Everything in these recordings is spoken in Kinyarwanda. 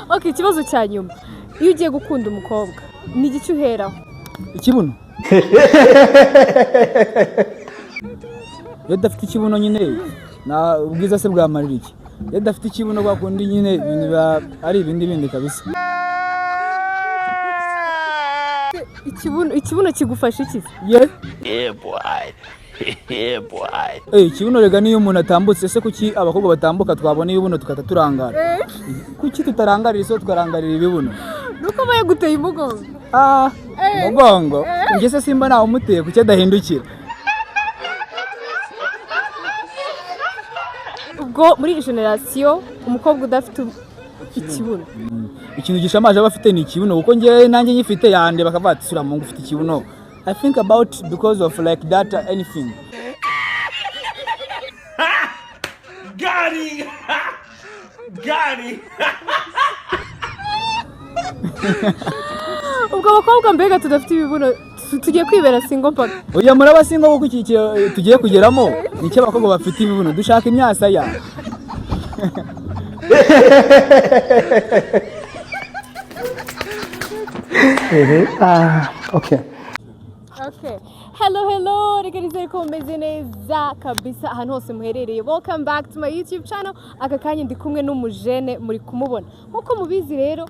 Okay, ikibazo cya nyuma: iyo ugiye gukunda umukobwa, ni igiki uheraho? Ikibuno. Iyo adafite ikibuno nyine, na ubwiza se bwamarira iki? Iyo adafite ikibuno kwa kundi nyine, ibintu biba ari ibindi bindi kabisa. Ikibuno kigufasha iki se? Ye. Yeah, boy. Yeah, boy. Ikibuno rega, niyo umuntu atambutse ese, kuki abakobwa batambuka twabona ibibuno tugahita turangara? Kuki tutarangarira iso, tukarangarira ibibuno? Nuko aba yaguteye umugongo. Ah, umugongo? Njye se simba nawe umuteye, kuki adahindukira? Ubwo muri iyi generation, umukobwa udafite ikibuno? Ikintu gishamaje aba afite ni ikibuno, kuko njyewe nanjye nyifite yande bakavuga ati: "Sura mungu ufite ikibuno." I think about because of like that, anything. Got him! Got him! Ubwo abakobwa mbega tudafite ibibuno tugiye kwibera single mpaka? Oya, muraba single, kuko iki tugiye kugeramo ni icy'abakobwa bafite ibibuno. Dushaka imyasaya. Ah, okay. Okay. Hello, hello, reka nizere ko mumeze neza kabisa ahantu hose muherereye. Welcome back to my YouTube channel. Aka kanya ndi kumwe n'umujene muri kumubona. Nkuko mubizi rero,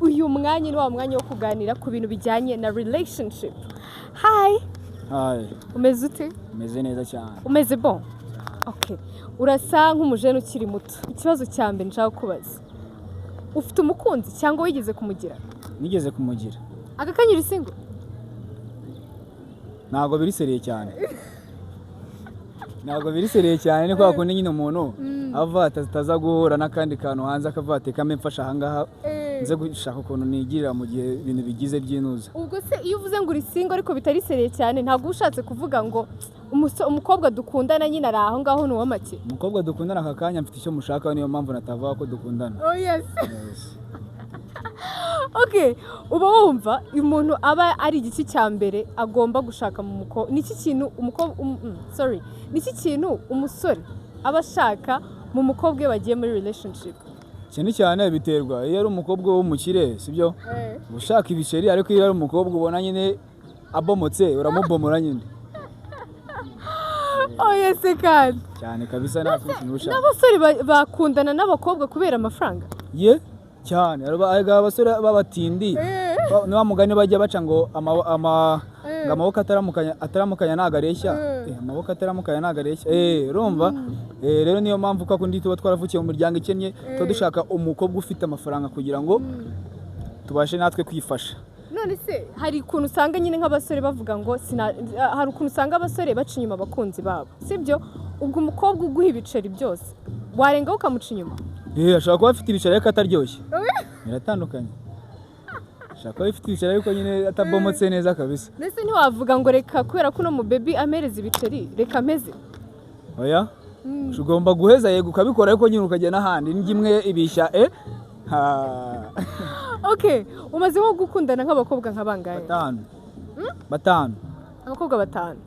uyu mwanya ni wa mwanya wo kuganira ku bintu bijyanye na relationship. Hi, Hi. Umeze ute? Meze neza cyane. Umeze bon? Okay. Urasa nk'umujene ukiri muto. Ikibazo cya mbere nshaka kubaza: ufite umukunzi cyangwa wigeze kumugira? Nigeze kumugira. Aka kanya uri single? Ntabwo biri sérieux cyane, ntabwo biri sérieux cyane. Ni kwa kundi nyine umuntu ava ataza guhura n'akandi kantu hanze, akavuga ati: "Kame mfasha ahangaha, nze gushaka ukuntu nigirira mu gihe ibintu bigize by'inuza." Ubwo se iyo uvuze ngo uri single ariko bitari sérieux cyane, ntabwo uba ushatse kuvuga ngo umukobwa dukundana nyine ari aho ngaho ni uw'amake? Umukobwa dukundana aka kanya, mfite icyo mushakaho, niyo mpamvu natavuga ko dukundana. Oh yes. Yes. Okay, uba wumva umuntu aba ari igiki cya mbere agomba gushaka mu mukobwa? Niki kintu umukobwa sorry, niki kintu umusore aba ashaka mu mukobwa iyo bagiye muri relationship? Cyane cyane biterwa, iyo ari umukobwa w'umukire, sibyo, uba ushaka ibiceri, ariko iyo ari umukobwa ubona nyine abomotse, uramubomora nyine. Oh yes, kandi Cyane kabisa, nta kindi kintu uba ushaka. N'abasore bakundana n'abakobwa kubera amafaranga? Ye, cyane. Hari abasore b'abatindi, ni wa mugani bajya baca ngo ngo amaboko ataramukanya ntago areshya. Amaboko ataramukanya ntago areshya. Urumva? Rero niyo mpamvu kwa kundi tuba twaravukiye mu miryango ikennye, tuba dushaka umukobwa ufite amafaranga kugira ngo tubashe natwe kwifasha. None se hari ukuntu usanga nyine nk'abasore bavuga ngo sina, hari ukuntu usanga abasore baca inyuma abakunzi babo, sibyo? Ubwo umukobwa uguha ibiceri byose, warengaho ukamuca inyuma? Ashobora kuba afite ibiceri ariko ataryoshye, biratandukanye. Ashobora kuba afite ibiceri ariko nyine atabomotse neza kabisa. Mbese ntiwavuga ngo reka, kubera ko uno mubebi ampereza ibiceri, reka mpeze? Oya, ugomba guheza, yego, ukabikora, ariko nyine ukajya n'ahandi. Indyo imwe ibishya ha. Okay, umaze nko gukundana nk'abakobwa nka bangahe? Batanu, batanu. Abakobwa batanu.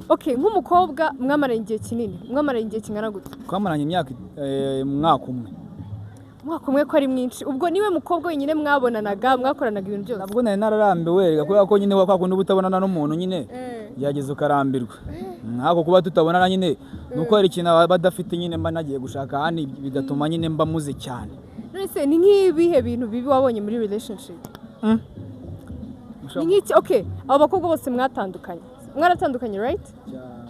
Okay, nk'umukobwa mwamaranye igihe kinini, mwamaranye igihe kingana gute? Twamaranye imyaka, umwaka umwe. Umwaka umwe ko ari mwinshi? Ubwo niwe mukobwa wenyine mwabonanaga, mwakoranaga ibintu byose? Ntabwo nari nararambiwe reka, kubera ko nyine kwa kundi uba utabonana n'umuntu nyine, byageze ukarambirwa. Nk'ako kuba tutabonana nyine, ni uko hari ikintu aba adafite nyine mba nagiye gushaka ahandi, bigatuma nyine mba muze cyane. None se ni nk'ibihe bintu bibi wabonye muri relationship? Ni nk'iki? Okay, abo bakobwa bose mwatandukanye, mwaratandukanye, right?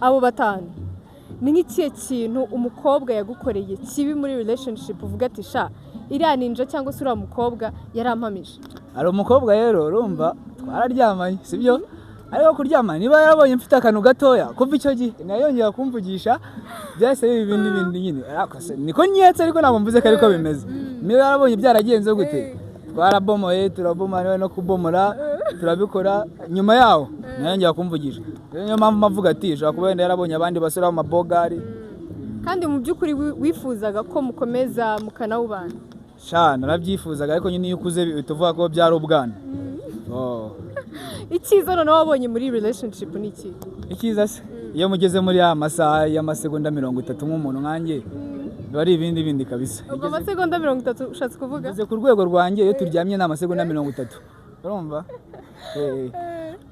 Abo batanu, ni nk'ikihe kintu umukobwa yagukoreye kibi muri relationship uvuga ati: "Sha, iriya ninja cyangwa se uriya mukobwa yarampamije"? Hari umukobwa rero, urumva, twararyamanye, sibyo, ariko kuryama niba yarabonye mfite akantu gatoya, kuva icyo gihe ntiyongera kumvugisha, byahise biba ibindi bindi nyine. Ariko se, niko nketse, ariko ntabwo mvuze ko ariko bimeze. Niba yarabonye byaragenze gute, twarabomoye, turabomora no kubomora turabikora, nyuma yaho ntiyongera kumvugisha. Rero niyo mpamvu mbavuga ati ushobora kuba wenda yarabonye abandi basore b'amabogari. Kandi mu by'ukuri wifuzaga ko mukomeza mukanawubana? Sha, narabyifuzaga, ariko nyine iyo ukuze uhita uvuga ko byari ubwana. Oh. Icyiza noneho wabonye muri relationship ni iki? Icyiza se, iyo mugeze muri ya masaha y'amasegonda 30, nk'umuntu nkanjye. Biba ari ibindi bindi kabisa. Ubwo amasegonda 30 ushatse kuvuga? Ngeze ku rwego rwanjye, iyo turyamye ni amasegonda 30, urumva?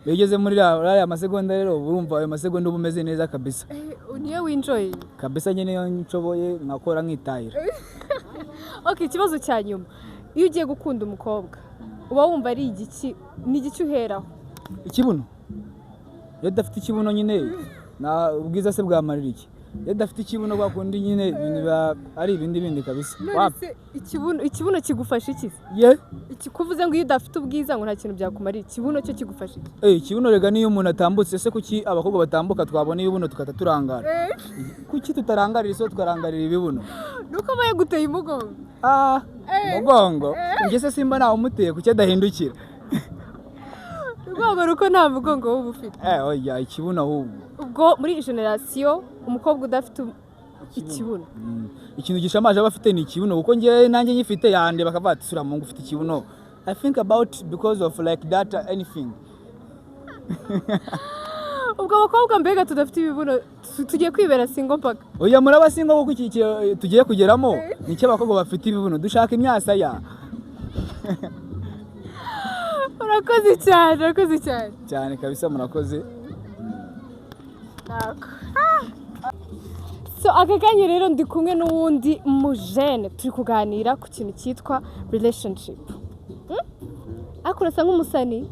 Iyo ugeze muri ariya masegonda rero, uba urumva ayo masegonda uba umeze neza kabisa. Niyo winjoye? Kabisa nyine, iyo nshoboye nkakora nkitahira. Okay, ikibazo cya nyuma: iyo ugiye gukunda umukobwa, uba wumva ari igiki, ni igiki uheraho? Ikibuno. Iyo adafite ikibuno nyine, na ubwiza se bwamarira iki? Iyo adafite ikibuno kwa kundi nyine, ibintu biba ari ibindi bindi kabisa. None Wapi? se ikibuno kigufasha iki se? Ye. Ikikuvuze ngo iyo udafite ubwiza ngo nta kintu byakumarira, ikibuno cyo kigufasha iki? Ikibuno rega niyo umuntu atambutse. Ese kuki abakobwa batambuka, twabona ibibuno tukata turangara? Kuki tutarangarira iso, tukarangarira ibibuno? Nuko aba yaguteye umugongo. Ah, umugongo? Njye se simba nawe umuteye, kuki adahindukira? Urwego ruko nta mugongo wowe uba ufite. Oya, ikibuno ahubwo. Ubwo muri iyi generasiyo umukobwa udafite ikibuno? Ikintu gishamaje aba afite ni ikibuno, kuko njyewe nanjye nyifite yande bakavuga ati: "Sura mungu ufite ikibuno." I think about because of like that, anything. Ubwo abakobwa mbega tudafite ibibuno tugiye kwibera single mpaka? Oya, muraba single, kuko iki tugiye kugeramo ni icy'abakobwa bafite ibibuno, dushaka imyasaya. Urakoze cyane, urakoze cyane. Cyane kabisa, murakoze. Ntabwo. So aka kanya rero ndi kumwe n'uwundi mujene, turi kuganira ku kintu cyitwa relationship. Ariko urasa nk'umusani.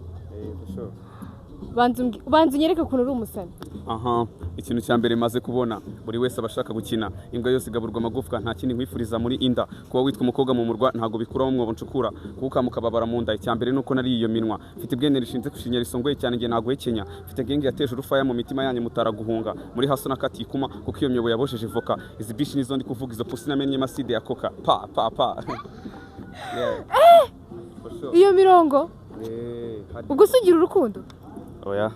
Banza unyereke ukuntu uri umusani. Aha, ikintu cya mbere maze kubona, buri wese aba ashaka gukina. Imbwa yose igaburwa amagufwa. Nta kindi nkwifuriza muri inda. Kuba witwa umukobwa mu murwa ntabwo bikuraho umwobo ncukura, kuko mukababara mu nda. Icya mbere nuko nariye iyo minwa, mfite ubwenge rishinze kushinya risongoye cyane, nge naguhekenya. Mfite genge yateje urufaya mu mitima yanyu, mutaraguhunga muri haso n'akatikuma, kuko iyo myobo yabosheje voka. Izi bishi nizo ndi kuvuga, izo pusi namenye maside ya coca pa pa pa. Yeah. For sure. Iyo mirongo. Eh. Ubwo se ugira urukundo? Oya.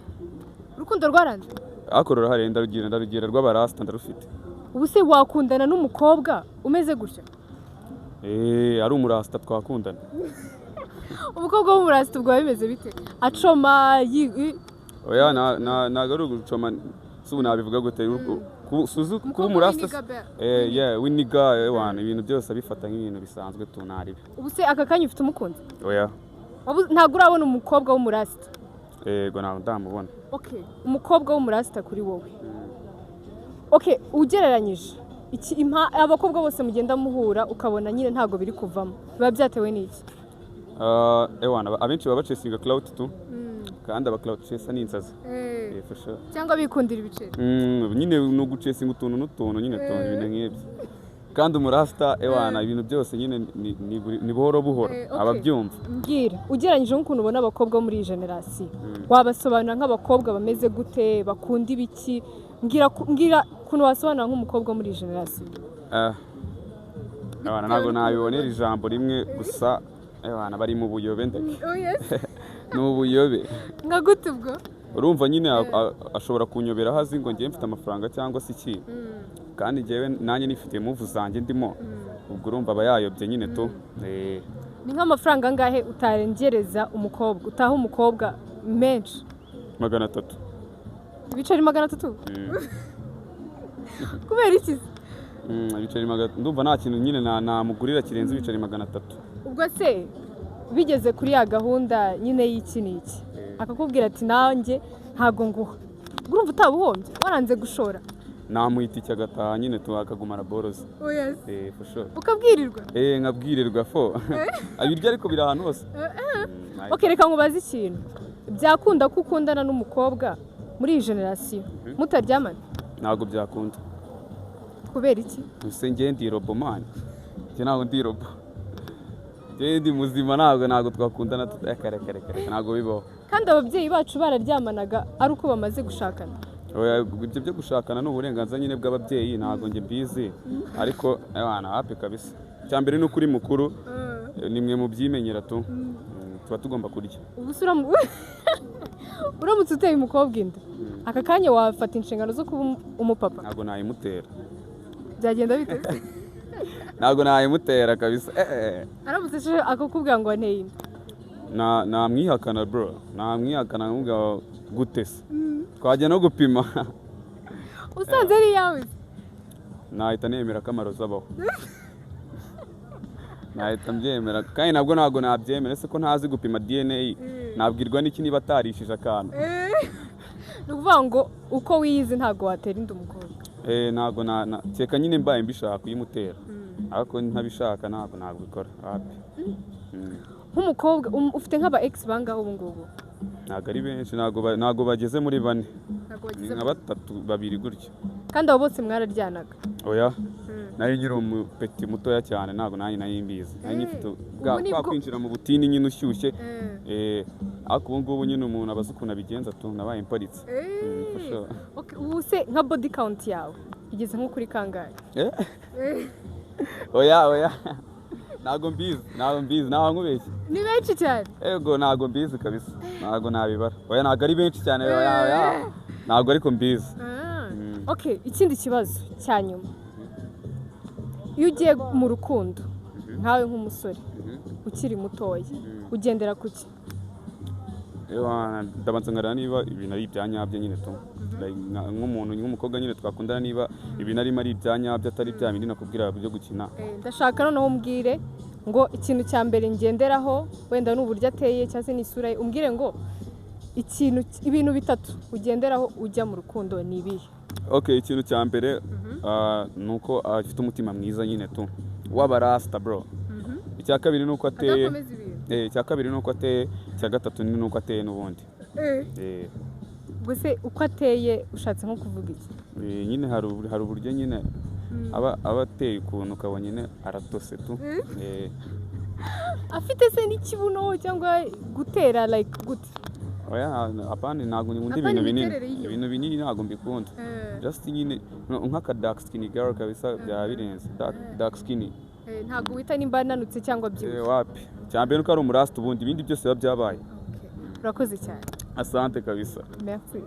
Urukundo rwaranze? Ariko rurahari, ndarugira rw'abarasta, ndarufite. Ubu se wakundana n'umukobwa umeze gutya? Eh, ari umurasta twakundana. Umukobwa w'umurasita ubwo biba bimeze bite? Acoma Oya, ntabwo ari ugucoma. Si ubu nabivuga gute? Suzi kuba Umukobwa umurasta. w'iniga be. Yeah, w'iniga, wana ibintu byose abifata nk'ibintu bisanzwe, tunaribe. Ubu se aka kanya ufite umukunzi? Oya. Ntabwo urabona umukobwa w'umurasita? Yego, ntabwo ndamubona. Okay, umukobwa w'umurasita kuri wowe, okay, ugereranyije iki abakobwa bose mugenda muhura ukabona nyine ntabwo biri kuvamo, biba byatewe n'iki? Ah, ewana abenshi baba bachasinga clout tu, kandi aba clout chaser ni insazi. For sure. Cyangwa bikundira ibiceri. Nyine ni uguchasinga utuntu n'utuntu nyine tuntu, ibintu nk'ibyo. Kandi umurasta, ewana ibintu byose nyine ni buhoro buhoro. Okay. Ababyumva. Mbwira, ugereranyije nk'ukuntu ubona abakobwa bo muri iyi generasiyo, wabasobanura nk'abakobwa bameze gute, bakunda ibiki? Mbwira ukuntu wasobanura nk'umukobwa wo muri iyi generasiyo. Ah. Ewana ntabwo nabibonera ijambo rimwe gusa. Ewana bari mu buyobe, ndake ni ubuyobe. Nka gute ubwo? Urumva nyine ashobora kunyobera aho azi ngo ngewe mfite amafaranga cyangwa se iki, kandi ngewe nanjye nifitiye move zanjye ndimo. Ubwo urumva aba yayobye nyine tu. Ni nk'amafaranga angahe utarengereza umukobwa, utaha umukobwa menshi? 300. Ibiceri 300? Kubera iki se? Ibiceri magana, ndumva nta kintu nyine namugurira kirenze ibiceri 300. Ubwo se bigeze kuri ya gahunda nyine y'iki n'iki, akakubwira ati: "Nanjye ntabwo nguha," urumva utabuhombye waranze gushora? Namuhita iki, agataha nyine tu, akagumana boroze. For sure. Ukabwirirwa? Nkabwirirwa fo ibiryo, ariko biri ahantu hose. Ok, reka nkubaze ikintu: byakunda ko ukundana n'umukobwa muri iyi generasiyo mutaryamana? Ntabwo byakunda. Kubera iki? Ese njye ndi robot man? Njye ntabwo ndi robot, njye ndi muzima. Ntabwo twakundana kare kare kare, ntabwo bibaho. Kandi ababyeyi bacu bararyamanaga ari uko bamaze gushakana. Oya, ibyo byo gushakana ni uburenganzira nyine bw'ababyeyi, ntabwo njye mbizi, ariko abana hapi kabisa. Icya mbere ni uko uri mukuru, ni mwe mubyimenyera tu. Tuba tugomba kurya. Ubu se uramutse uteye umukobwa inda aka kanya, wafata inshingano zo kuba umupapa? Ntabwo nayimutera. Byagenda bite? Ntabwo nayimutera kabisa. Aramutse aje akakubwira ngo wanteye inda? Namwihakana bro, namwihakana nkamubwira gute se twajya no gupima. Usanze ari iyawe se? Nahita nemera ko amarozi abaho. Nahita mbyemera kandi nabwo ntabwo nabyemera. Ese ko ntazi gupima DNA, nabwirwa n'iki niba atarishije akantu? Ni ukuvuga ngo uko wiyizi ntabwo watera inda umukobwa. Ntabwo kereka nyine mbaye mbishaka kuyimutera, ariko ntabishaka ntabwo nabikora wapi. Nk'umukobwa ufite nk'aba ex bangahe ubu ngubu? Ntabwo ari benshi, ntabwo bageze muri bane. Ntabwo Ni bageze nka batatu, babiri gutyo. Kandi abo bose mwararyanaga? Oya, nari nkiri umupeti mutoya cyane, ntabwo nanjye nari mbizi, nari ngifite Ubu ni kwa kwinjira mu butini nyine ushyushye. Ariko ubu ngubu nyine umuntu aba azi ukuntu abigenza tu, nabaye mparitse. For sure. Okay, ubu se nka body count yawe igeze nko kuri kangahe? Oya oya, ntabwo mbizi, ntabwo mbizi, ntabwo nkubeshye. Ni benshi cyane? Ego, ntabwo mbizi kabisa, ntabwo nabibara. Oya, ntabwo ari benshi cyane, oya oya, ntabwo ariko mbizi. Okay, ikindi kibazo cya nyuma: iyo ugiye mu rukundo nkawe nk'umusore ukiri mutoya, ugendera ku ki? Ewa, ndabanza nkareba niba ibintu ari ibya nyabyo nyine tu. Like, nk'umuntu, nk'umukobwa nyine twakundana, niba ibintu arimo ari ibya nyabyo, atari bya bindi nakubwira byo gukina. Ndashaka noneho umbwire ngo ikintu cya mbere ngenderaho wenda ni uburyo ateye cyangwa se ni isura ye. Umbwire ngo ikintu, ibintu bitatu ugenderaho ujya mu rukundo ni ibihe? Okay, ikintu cya mbere ni uko afite umutima mwiza nyine tu, w'abarasta bro. Icya kabiri ni uko ateye. Adakomeza ibintu. Icya kabiri ni uko ateye, icya gatatu ni uko ateye n'ubundi. Ubwo se uko ateye ushatse nko kuvuga iki? Nyine hari uburyo nyine aba ateye ukuntu ukabona nyine aratose tu. Afite se n'ikibuno cyangwa gutera, like gute? Oya, apana, ntabwo nkunda Apana ibintu binini. Imiterere y'inyuma. Ibintu binini ntabwo mbikunda. Just nyine nk'aka dark skinny girl kabisa byaba birenze, dark skinny. Ntabwo wita nimba ananutse cyangwa abyibushye? Wapi, cyambere nuko ari umurasta, ubundi ibindi byose biba byabaye. Okay. Urakoze cyane. Asante kabisa. Merci.